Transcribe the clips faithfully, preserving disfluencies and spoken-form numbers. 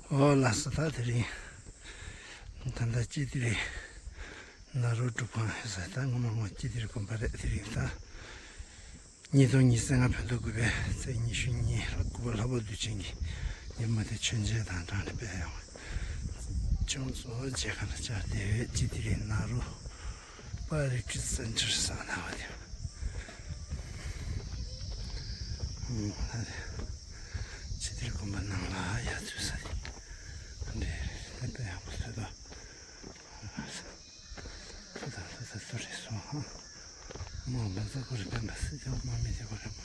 ཨོ་ལགས་སོ། ད་དེ་རིང་ད་ལྟ་སྤྱི་ཏི་རི་ནཱ་རོ་སྒྲུབ་ཁང་ཡོད་ས། ད་སྔོན་མ་སྔོན་སྤྱི་ཏི་རི་དགོན་པ་རེད། དེ་རིང་ད་ཉིས་སྟོང་ཉི་ཤུ་རྩ་ལྔ་བོད་ཟླ་དགུ་པའི་ཚེས་ཉི་ཤུ་གཉིས་ལ་སྐུ་པར་ལྷག་པ་དུས་ཆེན་གྱི་ཉིན་མོ་དེ་མཆོད་མཇལ་དང་སྦྲགས་ནས་སྤེལ་ཡོང་བ། ཅུང་ཙམ་མཇལ་ཁ་ལ་བཅར་བསྡད་ཡོད། སྤྱི་ཏི་རི་ནཱ་རོ་པ་རི་ཊི་རིཊ་སེན་ཊར་ཟེར་ན་བ་དེ། ཨང་། ད་དེ་སྤྱི་ཏི་རི་དགོན་པ་ནང་ལ་ཡར་འཛུལ་ས་དེ་འདྲ་རེད། དཔེ་ཡག་པོ་བཟོས་འདུག་ད་ད་ད་ད་རེད་སོང་ཧ། མ་འོངས་པ་ཚ་ཁོ་རེ་སྤེན་པ་སྲིད་སྐྱོང་དམག་མི་དེ་ཁོ་རེ་མ།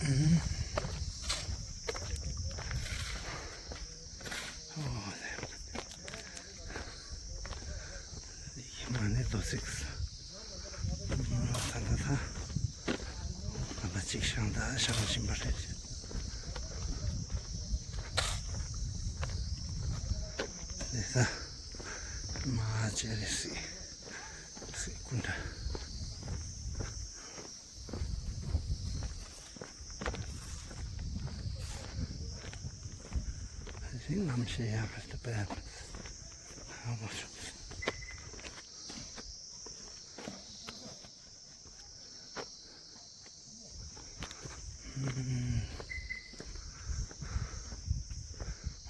ཨུམ། ཨོ་ཡེ་མ་ནི་རྡོ་བརྩིགས། ད་ད་ད། ང་ལ་གཅིག་ཤང་ད་ཤང་བཞིན་པ་རེད། དེ་ད་མ་བྱས་རེ་སྲིད། སྲིད་སྐུ་འདྲ། རིགས་རྣམ་ཤེས་ཡང་བེ་སྟི་པའི་ཧ་མ་ཤོག་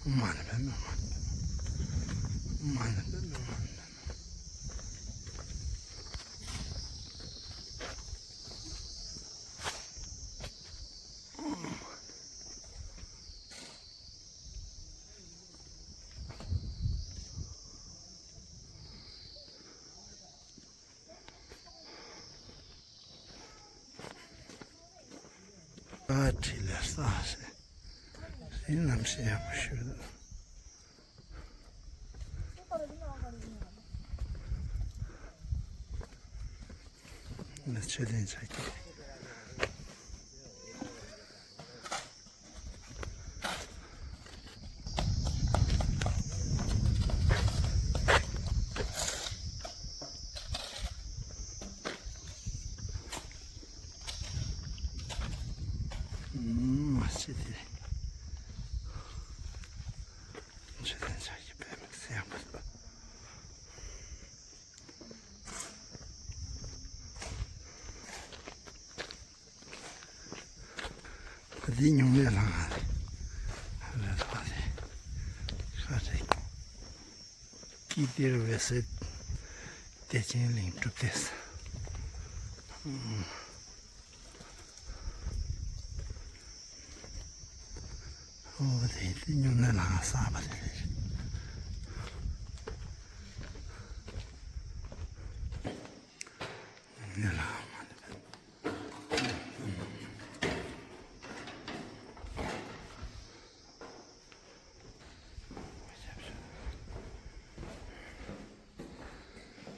མ་ནི་བེ་མ་མ་ནི་བེ་མ་ནི་བེ་མ་ནི་བེ། ཨ་ཁྲི་ལ་ས་ཞེས་རིགས་རྣམ་ཤེས་ཡག་པོ་ཞུ། ནི་མཆོད་རྟེན་ཆགས་ཀྱི། མ་ཤེས་ཏེ། མཆོད་རྟེན་ཆགས་ཀྱི་དཔེ་མི་སྲིད་ཡག་པོ་འདུག་འདི་སྨྱུང་གནས་ལྷ་ཁང་རེད། ལྷ་ཁང་རེད། ཤ་རེད། ཀི་ཏིར་བེ་སེ་བདེ་ཆེན་གླིང་སྒྲུབ་སྡེ་ཟེར། ཨོ་དེ་དེ་སྨྱུང་གནས་ལྷ་ཁང་གསར་པ་དེ་རེད། སྨྱུང་གནས་ལྷ་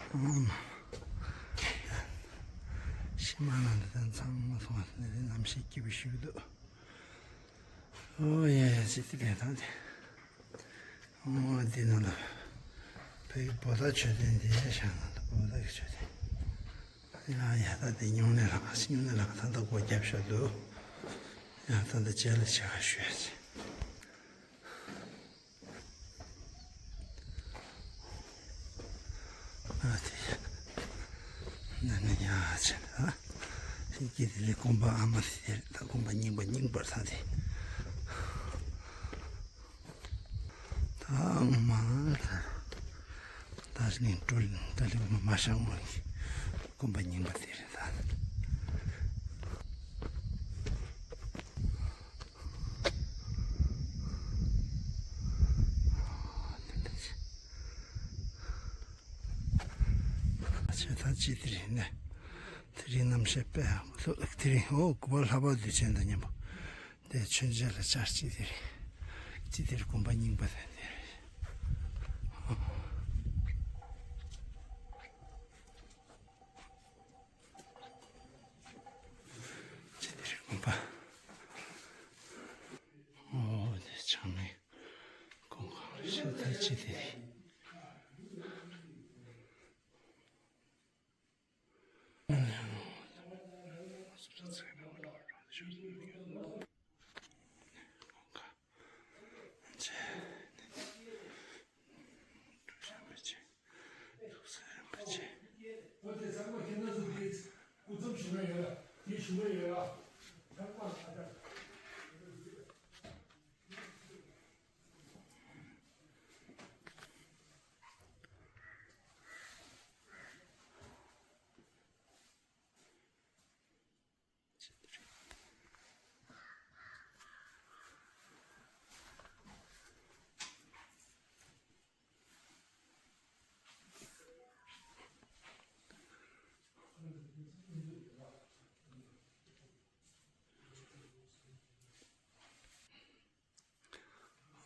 ཁང་མ་རེད། ཕྱི་མ་ལ་འདི་དང་ཚང་མ་སོང་བ་ནི་རྣམ་ཤེས་སྐྱིད་པོ་ཞིག་འདུག་ཨོ་ཡ་ཡ་ཅི་ཏི་ལས་དང་དེ། ཨོ་འདི་ནང་ལ་བོད་ཀྱི་བོ་ད་མཆོད་རྟེན་འདི་བཞག་ན་འདུག་བོ་ད་གི་མཆོད་རྟེན། ཡ་ཡ་ད་དེ་སྨྱུང་གནས་ལྷ་ཁང་། སྨྱུང་གནས་ལྷ་ཁང་ད་ལྟ་སྒོ་བརྒྱབ་བཞག་འདུག་ཡ་ད་ལྟ་རྗེས་ལ་ཕྱེད་ཀ་ཞུ་ཡ་ཅི། ཨ་དེ་ན་ནི་ཡ་ཆེ་ཨ་ཤིང་སྐྱིད་དེ་ལས་དགོན་པ་ཨ་མ་དེ་ད་དགོན་པ་རྙིང་པ་རྙིང་པར་ས་དེ་ད་ངོ་མ་ད་ད་ནི་སྤྲུལ་ད་ལས་མ་ཤང་བ་དགོན་པ་རྙིང་པ་དེ་རེད་ད། ཆེ་ད་ཅི་དེ་རིང་ནས་དེ་རིང་གནམ་གཤིས་དཔེ་ཡག་པོ་འདུག་དེ་རིང་ཨོ་སྐུ་པར་ལྷག་པ་དུས་ཆེན་དང་མཉམ་པོ་དེ་མཆོད་མཇལ་ལ་བཅར། ཅི་དེ་རིང་ཅི་དེ་རིང་དགོན་པ་རྙིང་པ་དེ་དེ་རེད། ཅི་དེ་རེད་དགོན་པ། ཨོ་དེ་ཆགས་མེད་ཀོང་ཁང་ཤ་ད་ཅི་དེ་རེད།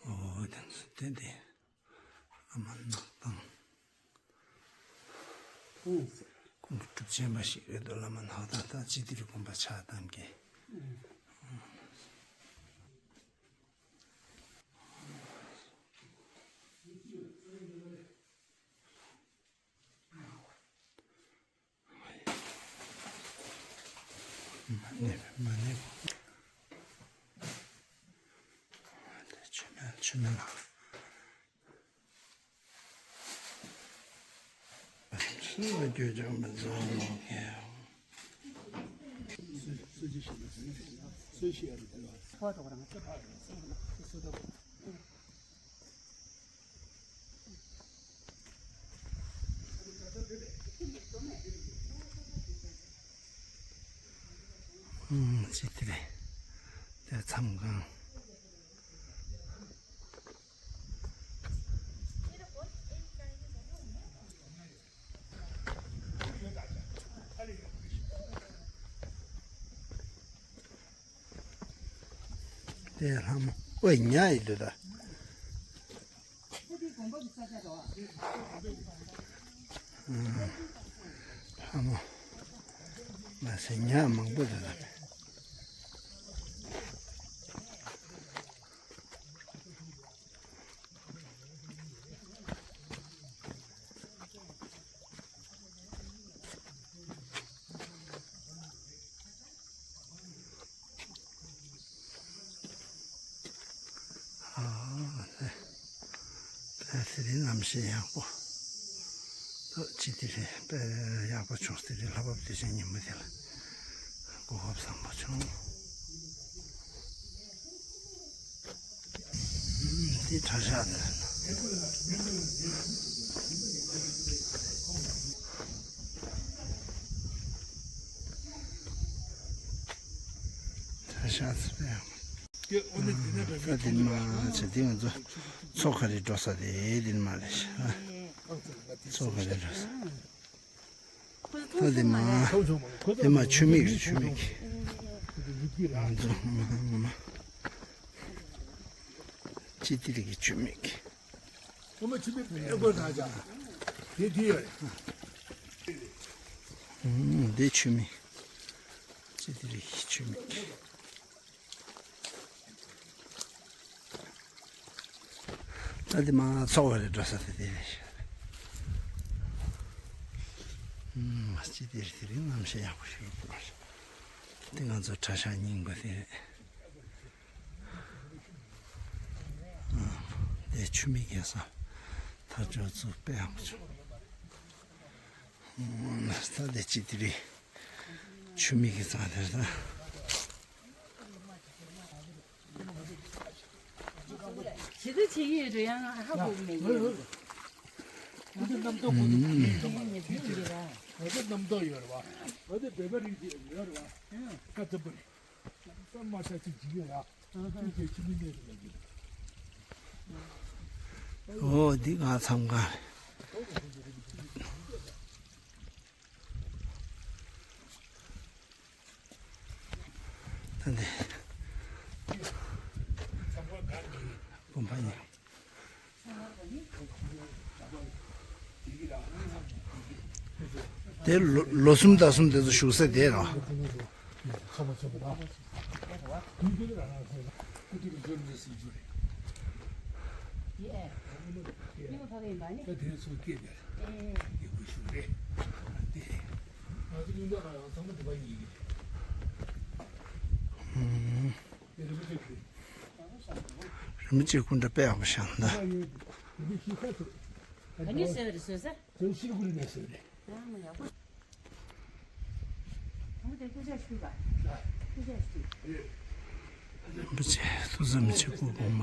ཨོ་དེ་ཚོ་དེ་དེ་ཨ་མ་ནག་དང་ཁོང་གྲུབ་ཆེན་པ་ཞིག་རེད་འདུག་བླ་མ་ནག་དང་དང་ཅི་ཏི་རི་དགོན་པ་ཆགས་སྟངས་ཀྱི། མ་ཎི་མ་ཎི། ཆུ་མེད་ཆུ་མེད་ལ། སུ་ལ་སྐྱོ་ཆགས་མི་བཟང་ནོ་ཁེ། ཅི་དེ་རེད། དེ་མཚམས་ཁང་། དེ་ལྷ་མོ་ཨོ་ཉ་ཡི་འདུག་ད། ལྷ་མོ་མ་ཟེར་ཉ་མང་པོ་འདུག་ད། ཨ་ནི་དེ་རིང་གནམ་གཤིས་ཡག་པོ་འདུག་ཅི་དེ་རེད། དཔེ་ཡག་པོ་བྱུང་། དེ་རིང་ལྷ་བབས་དུས་ཆེན་ཉིན་མོ་དེ་ལ་གོ་སྐབས་བཟང་པོ་བྱུང་། འདི་གྲྭ་ཤག་དེ་རེད། གྲྭ་ཤག་ཚོ་ཡང་། ད་དེ་མ་བྱས་དེ་ང་ཚོ་མཚོ་ཁ་རི་འགྲོ་ས་དེ་དེ་མ་རེད་ཤག་མཚོ་ཁ་རི་འགྲོ་ས། ད་དེ་མ། དེ་མ་ཆུ་མིག་རེད་ཆུ་མིག་ང་ཚོ་ངོ་མ་ངོ་མ། ཅི་ཏི་རི་གི་ཆུ་མིག་ངོ་མ་ཆུ་མིག་ཨེ་གོ་ན་ཅག་དེ་དེ་ཡོད་རེད། འདི་ཆུ་མིག་ཅི་ཏི་རི་གི་ཆུ་མིག་ད་དེ་མ་མཚོ་ཁ་རི་འགྲོ་ས་དེ་དེ་རེད་ཤག་ཨུམ། ཅི་དེ་རེད། དེ་རིང་གནམ་གཤིས་ཡག་པོ་ཞིག་ཡོད་པ་རེད། དེ་ང་ཚོ་གྲྭ་ཤག་རྙིང་པ་དེ་རེད། ཨུམ། དེ་ཆུ་མིག་གི་ས་ཐག་ཆོད་ཚུལ་དཔེ་ཡག་པོ་བྱུང་། ཨུམ། ད་དེ་ཅི་དེ་རེད། ཆུ་མིག་གི་ས་དེར་ད། ཇི་ལྟར་བྱེད་ཀྱི་ཡོད་འགྲོ་ཡང་ཧ་གོ་གི་མེད་ཀྱི། ང་ཚོ་རྣམ་རྟོག་ཁོ་ཚོ་ཡིན་ཡིན་ཡིན་ཡིན་ཡིན། ང་ཚོ་རྣམ་རྟོག་ཡོད་རེད་བ། ང་ཚོ་བོད་པ་རིགས་ཅིག་ཡོད་རེད་བ། ཁ་ཚ་པོ་རེད། ས་མ་ཆ་ཅིག་ཇི་ཡོད་ཡ། ཁྱོད་ཀྱིས་ཁྱིམ་མི་གནས་རེད་ལབ་ཀྱི་རེད། ཨོ་འདི་ང་མཚམས་ཁང་རེད། ད་འདི་དགོན་པ་ཡིན། དེ་ལོ་ལོ་གསུམ་ཟླ་གསུམ་དེ་ཚོ་བཞུགས་ས་དེ་རེད། རིན་པོ་ཆེ་སྐུ་འདྲ་དཔེ་ཡག་པོ་བཞག་འདུག་ད་ནི་བཟོས་རེད་བཟོས་ས། དེ་ཤེལ་སྒོ་རིག་གནས་ཟེར་རེད། ཡང་མ་ཡག་པོ། ད་ རིན་པོ་ཆེ་ཐུགས་བསམ་མི་ཆེ་སྐུ་གོང་མ།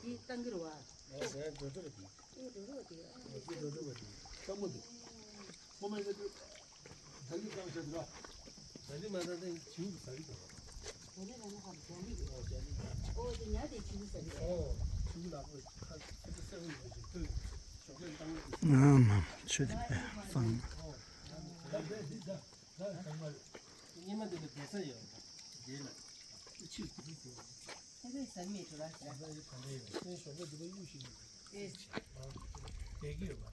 འདི་བཏང་གི་རེད་བ། ཨེ་འགྲོ་འགྲོ་བ་དེ། ཨེ་འགྲོ་འགྲོ་བ་དེ། ལྟད་མོ་འདུག་ཁོ་མོས་ཟ་རྒྱུ་བཏང་བྱས་འདུག་ར། ཟ་རྒྱུ་མ་བཏང་ན་བྱིའུ་ཟ་གི་འདུག་ཟ་རྒྱུ་མ་བཏང་ན་བྱིའུ་ཟ་གི་འདུག་ཨོ་དེ་ཉལ་དེ་བྱིའུ་ཟ་གི་འདུག་ཨོ་བྱིའུ་ལ་ཁོ་ཁ་ཚིག་གི་སེ་བོ་ཡོད་ཅིག་ཐོས་ཞོགས་ཀས་བཏང་གི་འདུག་ཨ་མ་ཆོས་དེ་པས་བསམ། ཨོ་ད་འདི་འདི་ད་ད་ཚང་མ་རེད། སྙེ་མ་འདི་ལ་བསྡད་ས་ཡོད་རེད། འདི་ལ་ཕྱིར་འདུག་ཟེར། ད་ཚོད་ཟ་མི་འགྲོ་ར་ཟེར། ད་ཡི་ག་འདྲ་ཡོད་ཟེར་ཞོགས་པ་འདི་ག་གཡུག་ཞིག་ཡོད། ཨེ། བསྡད་ཀྱི་ཡོད་པ།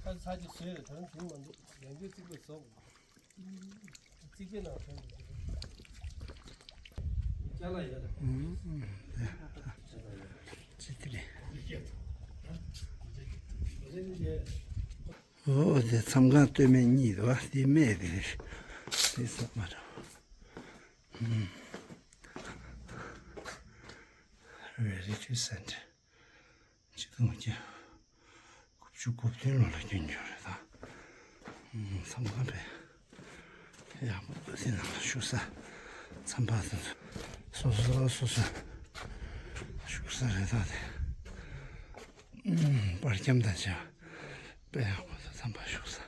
ད་ཚ་གྱི་བཟོས་ཡོད་ད་རུང་བྱུང་མ་འདུག་ཡང་བསྐྱར་རྩིག་པ་བཟོ་དགོས། རྩིག་པའི་ནང་ཐོན་དགོས། ཅ་ལག་ཡོད་ད། ཨུམ་ཨུམ། ཅ་ལག་ཡོད། ཅི་སྟེ་རེད། ཨོ་དེ་མཚམས་ཁང་སྟོད་སྨད་གཉིས་འདུག་བ། དེ་སྨད་དེ་རེད། དེ་ས་མ་རེད། ཨུམ། Reality Center། ཆིག་སྟོང་དགུ་བརྒྱ་དགུ་བཅུ་གོ་བདུན་ལོ་ལ་རྒྱུན་འཁྱོངས་རེད་ད། ཨུམ། མཚམས་ཁང་དཔེ་ཡག་པོ་འདུག་དེ་ནང་ལ་བཞུགས་ས་མཚམས་པ་དེ་ཚོ་སོ་སོ་སོ་སོ་བཞུགས་ས་རེད་ད་དེ། ཨུམ། པར་རྒྱབ་དང་བྱས་པ་དཔེ་ཡག་པོ་འདུག་མཚམས་པ་བཞུགས་ས།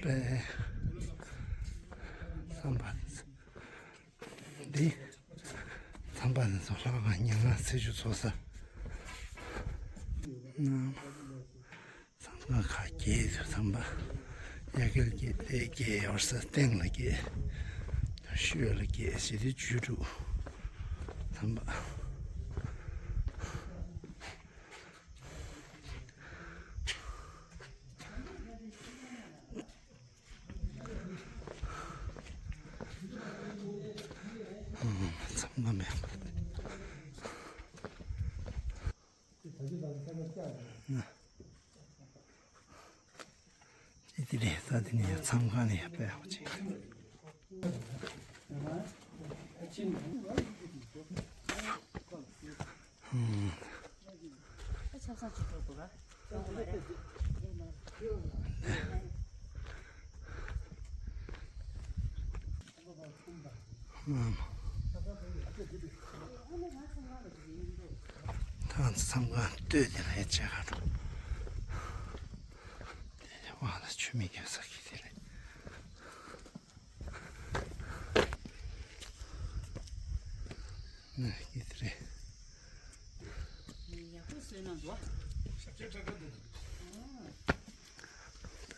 པས། མཚམས་པ་འདི། མཚམས་པ་འདི་ཚོ་ལྷག་དཀར་ཉེ་ང་ཚེ་ཆུ་ཚོགས་ས། མཚམས་ཁང་ཁ་གྱེས་དུ་མཚམས་པ། ཡ་གིར་གྱེས་དེ་གྱེས་ཡོར་ས་སྟེང་ལ་གྱེས། ཤུལ་ལ་གྱེས་ཞེ་དེ་བཅུ་དྲུག་མཚམས་པ། མཚམས་ཁང་མེད་པ། ཅི་དེ་རེད་ས་དེ་ནས་མཚམས་ཁང་ནས་དཔེ་ཡག་པོ་ཅིག་ཨུམ། ཆབ་གསང་ཅིག་འགྲོ་དགོས་ར། ཨུམ། ད་མཚམས་ཁང་སྟོད་དེ་ལ་ཡ་བྱས་ག་འགྲོ། དེ་དབང་ལ་ཆུ་མིག་རྒྱབ་ས་གི་དེ་རེད། ནས་ཀྱི་དེ་རེད། ཡག་པོ་བཟོས་གནང་འདུག་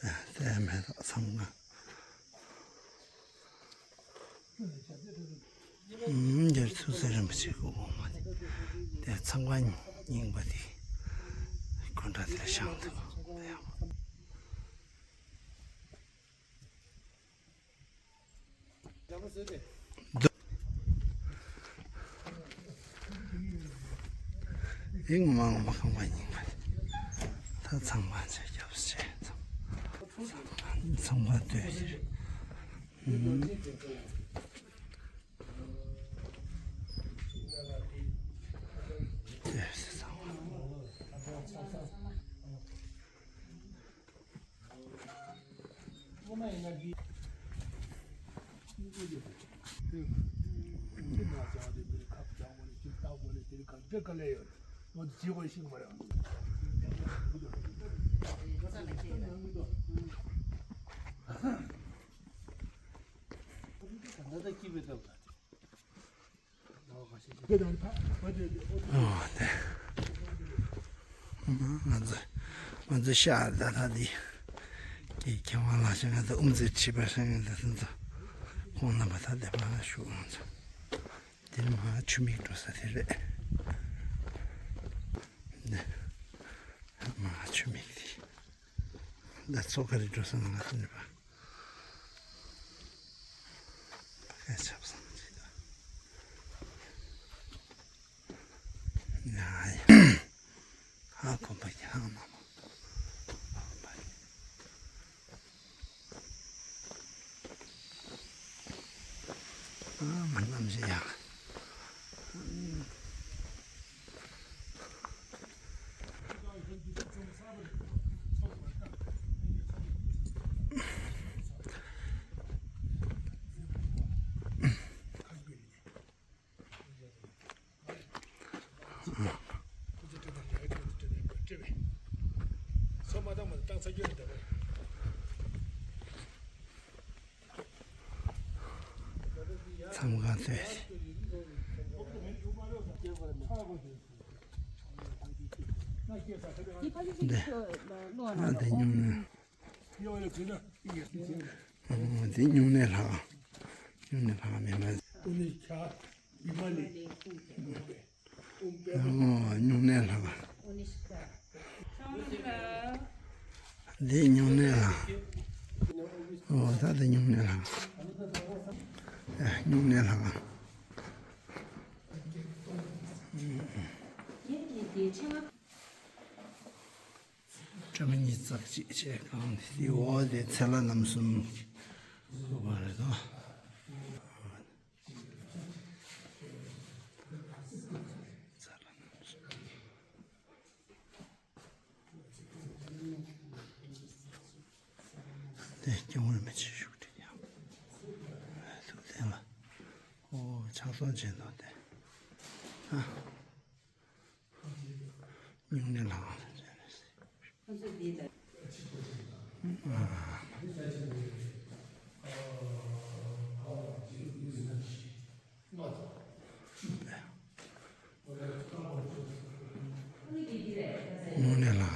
ཨ། དེ་མེད་ད་མཚམས་ཁང་། ཨུམ། འདིར་ཐུགས་སྲས་རིན་པོ་ཆེ་སྐུ་གོང་མ་དེ་མཚམས་ཁང་རྙིང་པ་དེ་དགོན་གྲྭ་དེར་བཞེངས་འདུག་འདུག་འདི་ངོ་མ་ངོ་མ་ཁང་པ་རྙིང་པ་དེ། ད་མཚམས་ཁང་ཆ་རྒྱབ་བྱས་མཚམས་ཁང་སྟོད་ཟེར། ཨུམ། ཨོ་དེ། ང་ཚོ་ང་ཚོ་ཤག་ད་ད་འདི་ཀྱི་མཁས་དབང་ལགས་ཤག་ང་ཚོ་དབུ་མཛད་ཁྲི་པ་ཤག་ང་ཚོ་སེམས་ཚོ་ཁོང་རྣམ་པ་ད་བདེ་བ་ལ་བཞུགས། ང་ཚོ་འདིར་མ་ཆུ་མིག་འགྲོ་ས་དེ་རེད། འདི་མ་ཆུ་མིག་དེ་ད་མཚོ་ཁ་རི་འགྲོ་ས་ང་ཚོ་འདི་པ། ཕ་གིར་ཆབ་གསང་ཅིག་དང་། ཡ་ཡ། ཧ་གོམ་པ་ཡང་ན་མོ། ཧ་གོམ་པ་ཡང་། མ་ནམ་ཞིག་ཡག་མཚམས་ཁང་ཚོས། འདི། ཨ། འདི་སྨྱུང་གནས། འདི་སྨྱུང་གནས་ལྷ་ཁང་། སྨྱུང་གནས་ལྷ་ཁང་མིན་པ། ཨོ། སྨྱུང་གནས་ལྷ་ཁང་། འདི་སྨྱུང་གནས་ལྷ་ཁང་། ཨོ། ད་འདི་སྨྱུང་གནས་ལྷ་ཁང་། ཨ། སྨྱུང་གནས་ལྷ་ཁང་། སྐྲ་མི་གཉིས་ཙག་གཅིག་བྱས་གང་དེ་འོག་དེ་ཚེ་ལྷ་རྣམ་གསུམ་ཡོད་པ་རེད་དོ། དེ་སྐྱེ་བོ་རིན་པོ་ཆེ་བཞུགས་ཁྲི་ཡང་ཐུགས་རྟེན་ལ། ཨོ། ཕྱག་སོར་བྱས་འདུག་དེ། ཨ། སྨྱུང་གནས་ལྷ་ཁང་། སྨྱུང་གནས་ལྷ་ཁང་། སྨྱུང་གནས་ལྷ་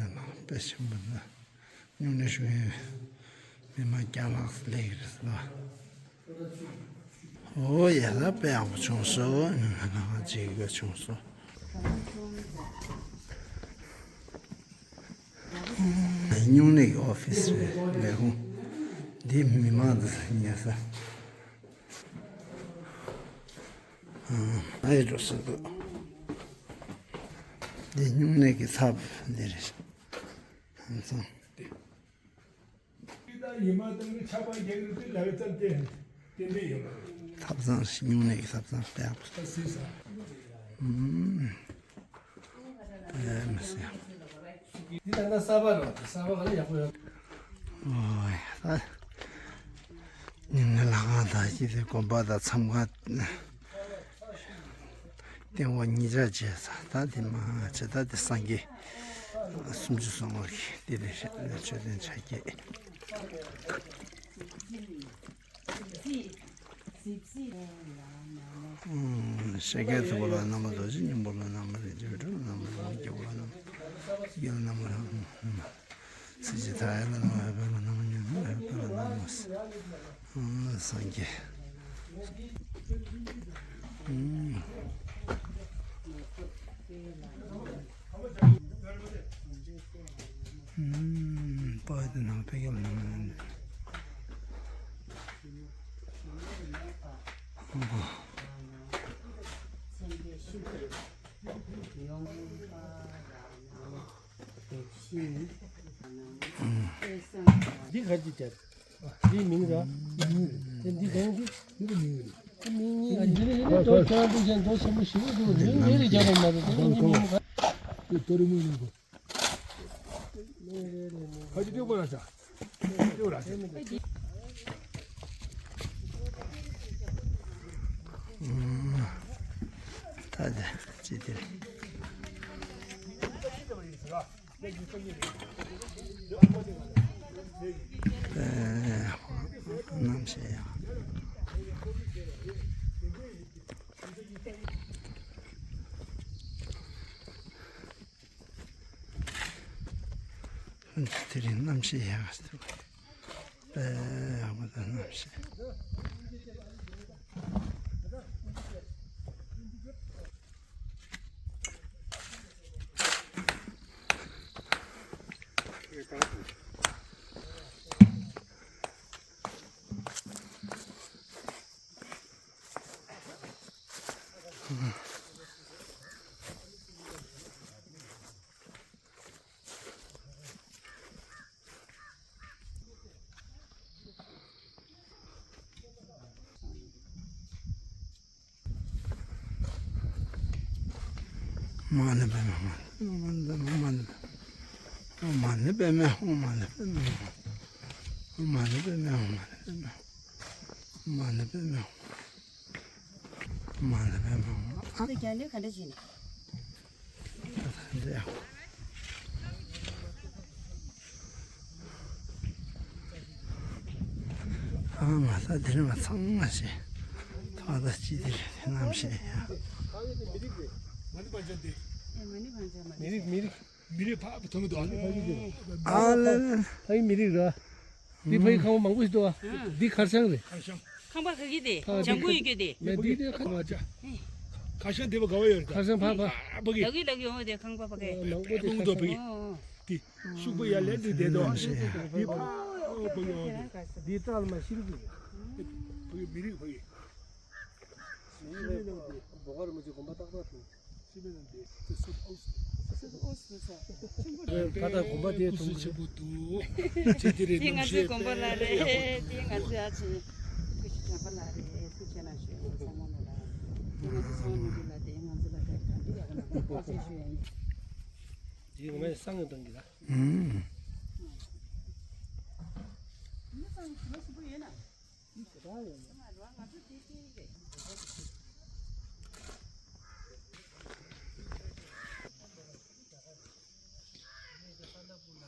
ཁང་། དཔེ་ཆེན་པོ་འདུག་སྨྱུང་གནས་བཞུགས་ཡོད། མི་མང་བརྒྱ་ལྷག་སླེབས་ཀྱི་རེད་ཟེར་བ། ཨོ་ཡ། ད་དཔེ་ཡག་པོ་བྱུང་སོང་། ང་ཅིག་ཡོད་བྱུང་སོང་། སྨྱུང་གནས་ཀྱི་ཨོ་ཕི་སི་རེད། ལས་ཁུངས། འདི་མི་མང་དུ་ཉལ་ས། ཨ་ཡེ་འགྲོ་ས་འདུག་འདི་སྨྱུང་གནས་ཀྱི་ཚབ་འདི་རེད། ཨ་ཙང་། ཡིན་མ་བཏང་ནས་ཆགས་པ་རྒྱག་གི་འདུག་ལབ་ཙམ་དེ་དེ་འདྲ་ཡོད་པ་རེད། ཐབ་ཚང་། སྨྱུང་གནས་ཀྱི་ཐབ་ཚང་དཔེ་ཡག་པོ། ཨ་སྲིད་ས། ཨུམ། ཨེ་མི་སྲིད། འདི་ད་ལྟ་གསར་པ་རེད་པ། གསར་པ་ག་ལ་ཡག་པོ་ཡོད། ཨོ་ཡ། ད་སྨྱུང་གནས་ལྷ་ཁང་དང་སྐྱིད་ལྡན་དགོན་པ་དང་མཚམས་ཁང་། སྟེང་འོག་གཉིས་ཆ་བྱས་ས། ད་དེ་མ་བྱས། ད་དེ་སངས་རྒྱས་སུམ་ཅུ་སོ་ལྔ་གི་དེ་རེད། མཆོད་རྟེན་ཆ་བརྒྱད། ཤཱཀྱ་ཐུབ་པ་ལ་བསྣམས་པ་རྡོ་རྗེ་སྙིང་པོ་ལ་བསྣམས་པ་རིགས་ཀྱི་བུ་ཁྲི་ལ་བསྣམས་པ། རྒྱལ་པོ་ལ་བསྣམས་པ། རྒྱལ་པོ་ལ་བསྣམས་པ། ཚེ་གཅིག་མཐའ་ཡས་ལ་བསྣམས་པ། ཧེ་བག་ལ་བསྣམས་པ། ཉོན་མོངས་ལ་ཧེ་བག་ལ་བསྣམས་པ། སངས་རྒྱས། པ་དེ་ནང་ཕ་གི་ལ་བསྣམས་པ། འདི་ག་ཅི་བྱ། འདི་མིང་ར། དེ་འདི་གང་འདི། འདི་མིང་རེད། འདི་མིང་གཉིས་ཀ་འདི་ནི་འདི་ནི་རྡོ་ཆེན་པོ་ཞིག་འདུག་མིང་ངེས་རེ་རྒྱག་རོགས་གནང་། འདི་ནི་མིང་ག། འདི་ཏོ་རི་མོ་ནང་གོ། ཁ་ཅིག་སྤྲོད་པ་ར་ཆ། སྤྲོད་ར་ཆ། ད་ད་ཅི་དེ། ཨེ། རྣམ་ཤེས་ཡང་། དེ་རིང་གནམ་གཤིས་ཡག་པོ་འདུག་དཔེ་ཡག་པོ་འདུག་གནམ་གཤིས། མ་ཎི་པདྨེ་ཧཱུྃ། མ་ཎི་པདྨེ་ཧཱུྃ། མ་ཎི་པདྨེ་ཧཱུྃ། མ་ཎི་པདྨེ་ཧཱུྃ། མ་ཎི་པདྨེ་ཧཱུྃ། མ་ཎི་པདྨེ་ཧཱུྃ། མ་ཎི་པདྨེ་ཧཱུྃ། མ་ཎི་པདྨེ་ཧཱུྃ། ཨ། དེ་རྒྱ་ལོས་ག་འདྲ་བྱས་ནས། འདི་ཡང་། ཨ་མ་ས་དེ་རིང་མ་ཚང་མ་ཞེས། ཐོག་ད་ཅི་དེ་རེད་དེ་རྣམ་ཤེས་ཡ། མ་ཎི་པཎ་ཆེན་དེ། ཨེ་མ་ཎི་པཎ་ཆེན་མ་ཎི། མི་རིགས་མི་རིགས། མི་རིགས་ཕ་བུ་ཐོན་གི་འདུག་ཨ་ནི་ཕ་གི་འདུག་ཨ་ལེ་ལེ། ཕ་གི་མི་རིགས་ར། འདི་ཕ་གི་ཁང་པ་མང་པོ་ཞིག་འདུག་ཨ། འདི་ཁར་སང་རེད། ཁང་པ་ག་གི་དེ་ཨ་ལྗང་ཁུ་ཡོད་རྒྱུ་དེ། མེད་འདི་དེ་ཁང་པ་ཅ། ཁར་སང་དེ་བ་ག་བ་ཡོད་རེད། ཁར་སང་ཕ་ཕ། ཕ་གི། ལ་གི་ལ་གི་འོང་དེ་ཁང་པ་ཕ་གི། མང་པོ་དེ་ཁར་སང་ཕ་གི། འདི་ཤུག་པ་ཡ་ལེ་འདི་དེ་དོ། འདི་ཕ་ཕ་གི་འོང་དེ། འདི་ཏྲ་ལ་མ་ཤི་རུ་གི། ཕ་གི་མི་རིགས་ཕ་གི། མི་རིགས་ཕ་གི། བོ་ག་རི་མ་ཅི་གོམ་པ་ཏག་ཏག་ཏུ། ཕ་ད་གོམ་པ་དེ་ཐུང་གི། དེ་ང་ཚོའི་དགོན་པ་ལ་རེད། དེ་ང་ཚོའི་ཨ་ཅེ་སྐུ་ཞབས་དྲག་པ་ལགས་རེད། ཐུགས་རྗེ་གནང་ཞུ་ཡ་ཡིན། ཚང་མ་ལ་ར། དེ་ང་ཚོ་ཚང་མ་ལ་དེ་ང་ཚོ་ལ་དེ་གང་འདྲ་ཡག་པོ་གནང་། ཐུགས་རྗེ་ཞུ་ཡ་ཡིན། དེ་ང་ཡི་སང་ཡོང་དང་གི་ལ། ཨུམ།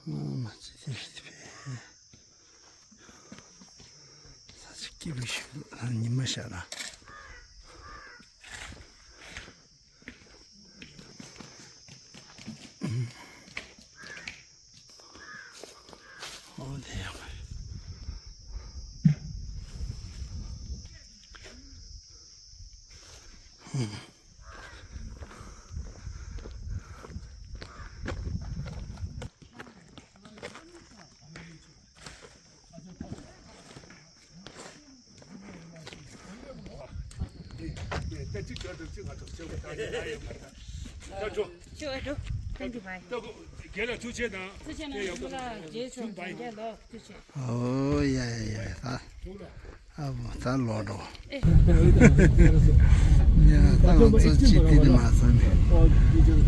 ཨ་མ་ཙི་དེ་རེད་པས། ས་ཆ་སྐྱིད་པོ་ཞིག་འདུག་ཉི་མ་ཤར་ལ། ཨོ་དེ་ཡག་པོ་རེད། ཆོས་འགྲོ། ཐེངས་གཅིག་བའི། ཐུགས་རྗེ་གནང་། ཚུར་ཕྱིན་ན་ཡོང་ལ་རྗེས་སུ་མཇལ་ལོ། ཐུགས་རྗེ་ཆེ། ཨོ་ཡ་ཡ་ཡ། ད་ཨ་བོ་ད་ལོག་འགྲོ། ཡ་ད་ང་ཚོ་ཅི་ཏི་ཏི་མ་ཚང་ནས།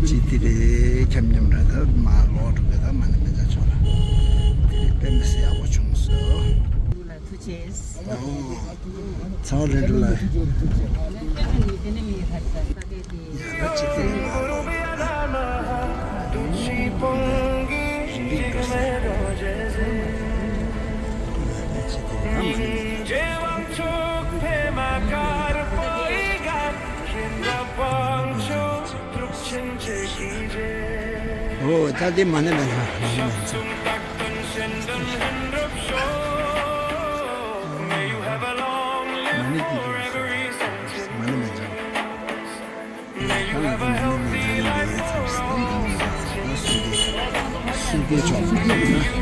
ཅི་ཏི་ཏི་འཁྱམ་འཁྱམ་ར། ད་མ་ལོག་འགྲོ་བས། ད་མ་ཎི་མི་ད་ཆོག་ལ། དེ་རིང་དཔེ་མི་སྲིད་ཡག་པོ་བྱུང་སོང་། ཐུགས་རྗེ་ཆེ། ཨོ། ཚང་ལས་འགྲོ་ལ། ཡ་ད་ཅི་ཏི་ཏི་མ་ལོག་འགྲོ། རིང་རིང་འགྲོ་ཟེར། ཡ་ད་ཅི་ཏི་ཏི་མ་ལོག་འགྲོ། ཨོ་ད་དེ་མ་ཎི་མེད་ན། མ་ཎི་མེད་ན། མ་ཎི་དེ་དུས་མ་ཎི་མེད་ན། ད་ང་ཚོ་མ་ཎི་མེད་ན་ཡིན་པའི་ཚབ་སུ་གི་སུ་གི་ཆོག་ན།